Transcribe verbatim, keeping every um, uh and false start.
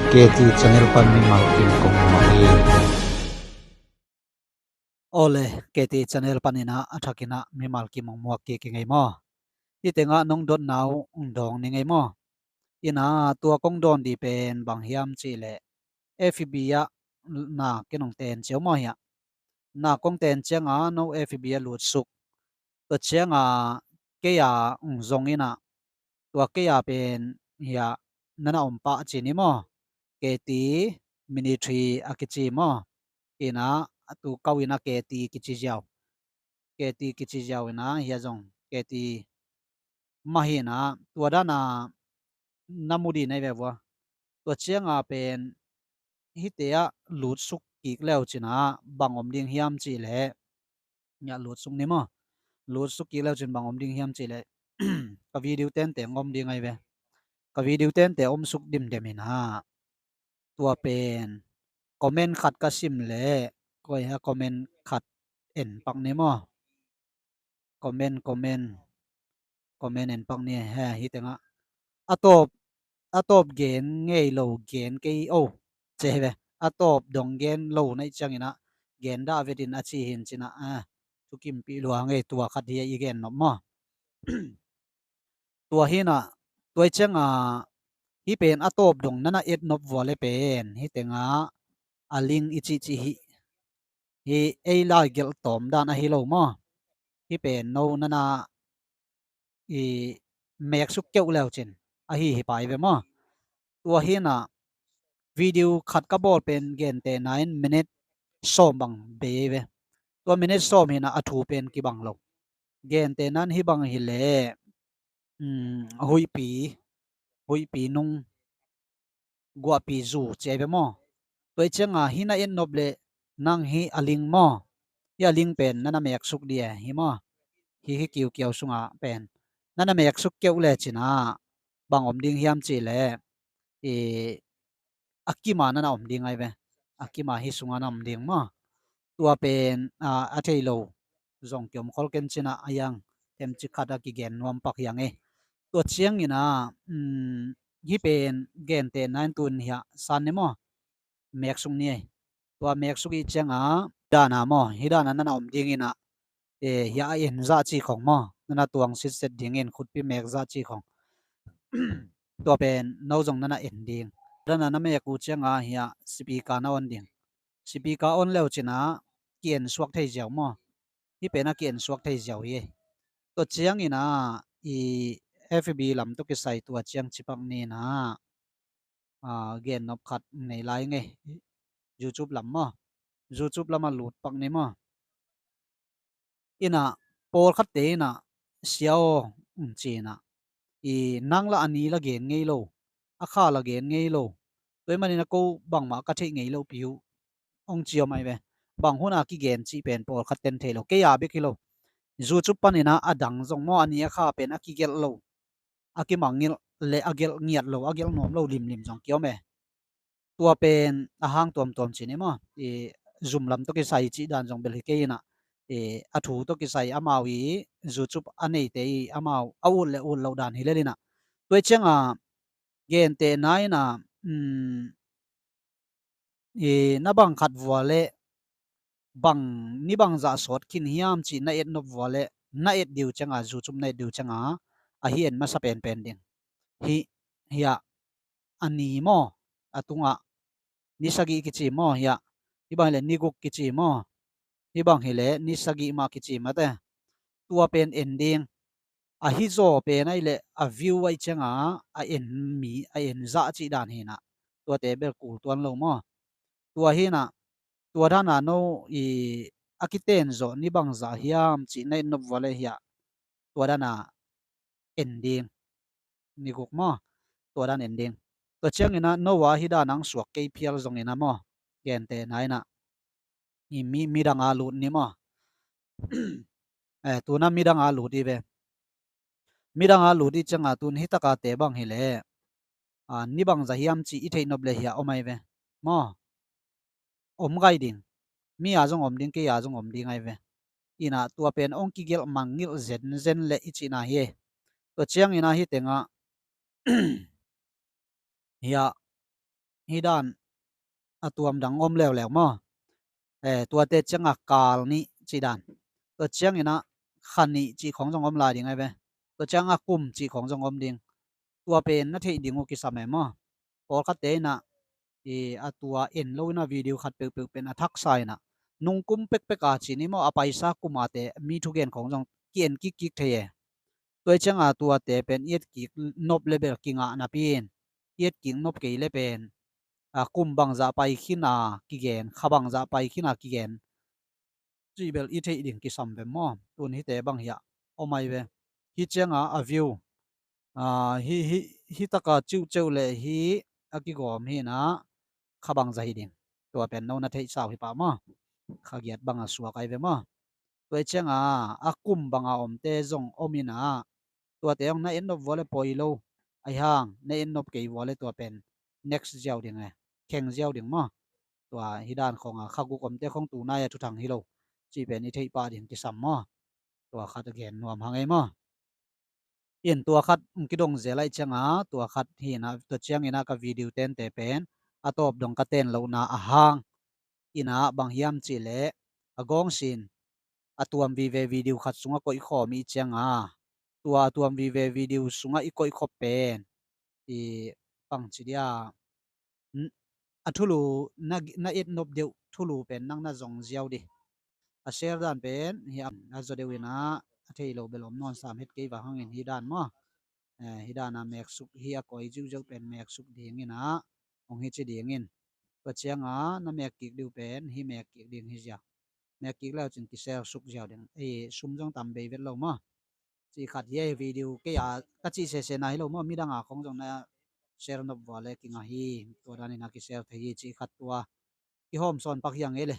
K T channel pan mimal kim kong muak hi. Ole, K T channel panin ah a thakin ah mimal kim hong muak kik i ngei maw? Hi tengah nong dotna uh hong dawng ni ngei maw? Ina tua kong dawn dih pen bang hiam cih leh F B ah na ken hong ten ciau maw hiah? Na kong ten cianga no F B ah lutsuk. Tua cianga kei a hong zong ina tua kei a pen hiah nana om pah ci ni maw? K T Ministry a kici maw? Ina tu kau ina K T kici ziau. K T kici ziau ina hiah zong K T mah hi ina tua dana na mu dih nei ve vua. Tua cianga pen hite ah lutsuk kik leu cina bang om ding hiam cih leh, nya lutsuk ni maw? Lutsuk kik leu cin bang om ding hiam cih leh ka video tente om ding ai ve. Ka video tente om suk dimdem ina tua pen comment khat ka sim leh koi ha comment khat en pak ni maw? Comment, comment, comment en pak ni he hi tengah. A tawp, a tawp gen ngei lo gen kei o. Ci hi ve. A tawp dong gen lo na i ciangin ah gen dah vetin a ci hin cina. A, thukimpih lua ngei tua khat hi a i gen nop maw? Tua hi ina tua i cianga hi pen a tawp dong nana et nop vua le pen hi tengah a link i cih cih hi. Hi ei lai gelh tawm dan ahi lo maw? Hi pen no nana i meksuk keuh leu cin ahi hi pai ve maw? Tua hi ina video khat ka bawl pen gente nain minute sawm bang bei ve. Tua minute sawm hi ina a thu pen kibang lo. Gente nan hi bang hi leh, um, huihpi, huihpi nung guahpi zu ci ai ve maw? Tua i cianga hi na et nop leh nang hi a link maw? Hi a link pen nana meksuk dih e hi maw? Hi hi kiukiau sunga pen nana meksuk keuh le cina bang om ding hiam cih leh i a kima nana om ding ai ve. A kima hi sunga na om ding maw? Tua pen a, a thei lo zong kiom khol ken cina a yang themcik khat a kigen nuam pak hiang e. Tua ciangin ah, um, hi pen gente nain tun hiah san ni maw? Meksuk ni ei. Tua meksuk i cianga dana maw? Hi dana nana om ding ina e, hiah a en zah ci khong maw? Nana tuang sitset dingin khutpi mek zah ci khong. Tua pen no zong nana en ding. Dana na mek uh cianga hiah sipika na on ding. Sipika on leu cina ki en suak thei ziau maw? Hi pen a ki en suak thei ziau hi. Tua ciangin ah i F B lam tawh kisai tua ciang cipak ni ina a, gen nop khat nei lai ngei. YouTube lam maw? YouTube lam a lut pak ni maw? Ina pawlkhatte ina sia aw ci ina i nang la a ni la gen ngei lo, a kha la gen ngei lo. Tua i manin a ko bangmah ka theih ngei lo piu hong ci om ai ve. Bang hun a kigen cih pen pawlkhat ten thei lo. Kei a bek hi lo. YouTube panin a dang zong maw a ni a kha pen a kigelh lo, a kimangngilh le a gelh ngiat lo, a gelh nuam lo limlim zong kiom e. Tua pen a hang tuamtuam ci ni maw? I zum lam tawh kisai cih dan zong bel hi kei ina i a thu tawh kisai amau i YouTube a neite i amau a ut le ut lo dan hi lel ina. Tua i cianga gente na ina, um, i na bang khat vua le bang ni bang zah sawt khin hiam cih na et nop vua le na et diu cianga, YouTube na et diu cianga a hi en masa penpen ding. Hi hiah a ni maw? A tungah ni sagih kici maw hiah? Hi bang hileh ni guk kici maw? Hi bang hileh ni sagih mah kici mate. Tua pen en ding. A hi zaw pen ai leh a view ai cianga a en mi a en zah cih dan hi ina. Tuate bel kul tuan lo maw? Tua hi ina tua dana no i a kiten zawh ni bang zah hiam cih na et nop vua le hiah tua dana en ding. Ni guk maw? Tua dan en ding. Tua ciangin a no a hi dana hong suak kei phial zongin a maw? Gente na ina i mi, midang a lut ni maw? Eh, tuna midang a lut i ve. Midang a lut i cianga tun hi taka te bang hileh, a, ni bang zah hiam cih i theih nop le hiah om ai ve. Maw? Om gai ding. Mi a zong om ding, kei a zong om ding ai ve. Ina tua pen hong kigelh mangngilh zenzen le i cihna hi. Tua ciangin a hi tengah hiah hi dan a tuam dang om leuleu maw. Eh, tuate cianga kal nih cih dan. Tua ciangin ah kha nih cih khong zong om lai ding ai ve. Tua cianga kum cih khong zong om ding. Tua pen na theih ding uh kisam e maw. Pawlkhatte in ah i a tua en lo in ah video khat peuhpeuh pen a thaksa in ah nungkum pekpek a ci ni maw, a paisa kum a te mi thugen khong zong ki-en kikkik thei e. Tua i cianga tuate pen i et kik nop le bel kingah napi in i et kik nop kei le pen a kum bangzah pai khin a kigen, kha bangzah pai khin a kigen cih bel i theih ding kisam ve maw. Tun hite bang hiah om ai ve. Hi cianga a view a hi hi hi taka ciuhceuh le hi a kigawm hi in ah kha bangzah hi ding. Tua pen no na theih sau hi pah maw. Kha giat banga suak ai ve maw. Tua i cianga a kum banga omte zong om in ah tuate hong na en nop vua le poi lo. Ahi hang na en nop kei vua le tua pen next ziau ding e, kheng ziau ding maw. Tua hi dan khong a kha guk omte khong tunai a thuthang hi lo cih pen i theih pah ding kisam maw. Tua khat a gen nuam hang ei maw. In tua khat kidong zel ai cianga tua khat hi in ah tua ciangin ah ka video tente pen a tawp dong ka ten lohna a hang in ah bang hiam cih leh a gawngsin a tuam vive video khat sungah koihkhawm i cianga tua a tuam vive video sungah i koihkhop pen i pang ci dia a thulu na et nop deuh thulu pen nang na zong ziau dih. A share dan pen hi a zaw deuh in ah a thei lo bel om nawn sam het kei va hangin hi dan maw. Hi dan a meksuk hi a koi ziuziau pen meksuk ding in ah hong hi ci ding in. Tua cianga na mek kik deuh pen hi mek kik ding hi zia. Mek kik leu cin ki share suk ziau ding. Ei sum zong tam bei vet lo maw. Cih khat hi ei video kei a ka cih sese na hi lo maw, midang a khong zong na share nop vua le kingah hi. Tua dan in ah ki share thei hi cih khat tua. Kihawm sawn pak hiang ei le.